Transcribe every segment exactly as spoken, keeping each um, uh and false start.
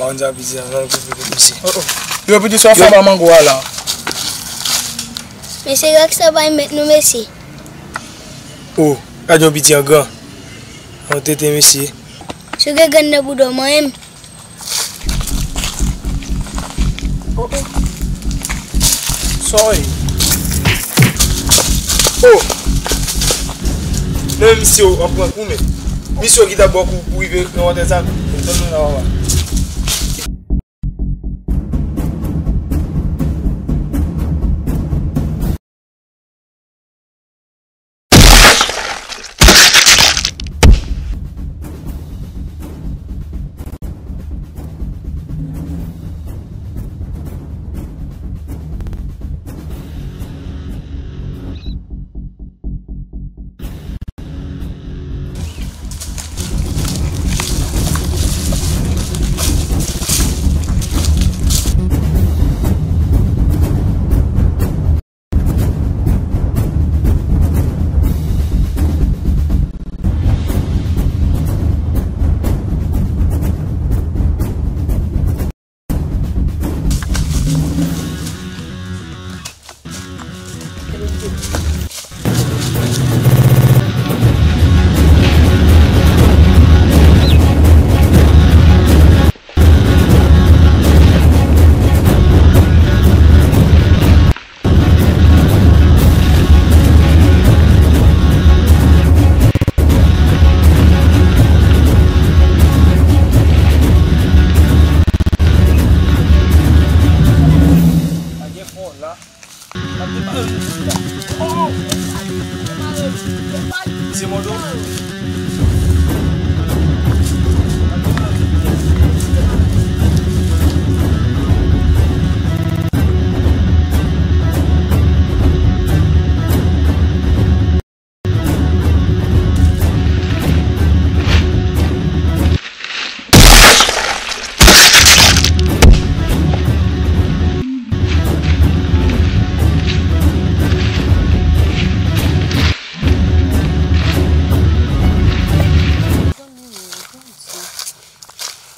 Bon, Dieu, bizarre, hein, que c'est ici. Yo, piti, sa w fè ba mango a la? Mesye, gad sa bay met nou, mesye. Oh, gad yon piti an gran. An tete, mesye. Si w gen grenn nan bouda w, manyen m. Oh, oh. Sa w ye? Oh! Men misye w ap pran kou, men. Misye w ki t ap ba w kou pou rive nan wotè sa. Tann nou la, papa.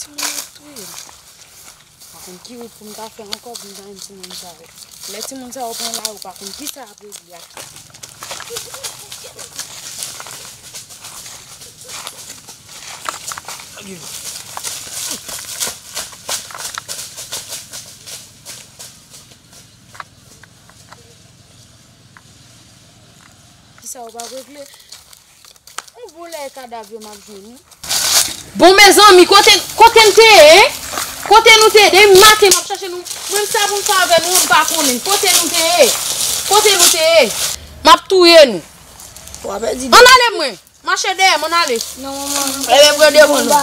Timoun ap touye m. Pa konn ki wout pou m ta fè ankò pou m ta jwenn timoun sa yo. Lè timoun sa yo pran lari, ou pa konn ki sa y ap regle ak yo. Ki sa yo pa regle? Yon bon lè kadav yo m ap jwenn wi. Bon, mezanmi, kote, kote n te ye, hein? Kote nou te ye? Depi maten m ap chache nou. Mwen, sa pou m fè avè nou, m pa konnen. Kote nou te ye? Kote nou te ye? M ap touye nou. Ann ale mwen. Mache dèyè m, ann ale. Non, manman.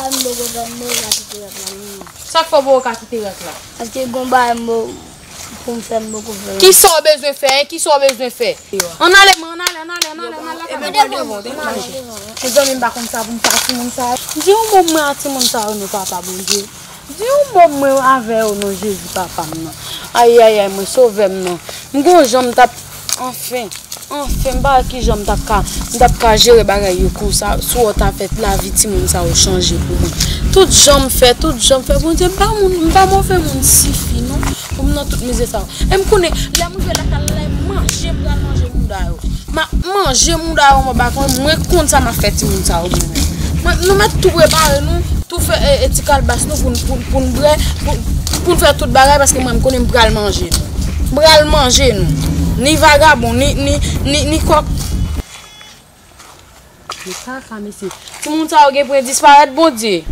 Sa k fè w poko ka kite rèk la? Paske gon bagay m pou m fè, m poko fè. Kisa w bezwen fè, hein? Kisa w bezwen fè? Ann ale, mwen, ann ale, ann ale, ann ale, ann ale. Mezanmi, m pa konn sa pou m fè a timoun sa yo. Di yon mo mwen a timoun sa yo non, Papa Bondye. Di yon mo mwen avè yo non, Jezi, Papa m nan. Ayayay, mwen, sovè m nan. M gon jan m t ap, anfen. Anfen, m pa wè kijan m t ap ka, m t ap ka jere bagay yo konsa, si w ta fè lavi timoun sa yo chanje pou mwen. Tout jan m fè, tout jan m fè, Bondye, m pa moun, m pa move moun sifi non, pou m nan tout mizè sa yo. E m konnen, lè m rive lakay la, m manje, m pral manje mouda yo. M ap manje mouda yo, mwen pa konn, mwen konn sa m ap fè timoun sa yo, mwen menm. Mwen, nou mèt tou prepare nou, tou fè, e, e, ti kalbas nou pou n, pou n, pou n bwè, pou, pou n fè tout bagay, paske mwen, m konnen m pral manje nou. M pral manje nou. Ni vagabon, ni, ni, ni, ni kòk. Yo kaka, mesye. Timoun sa yo gen pou yo disparèt, Bondye.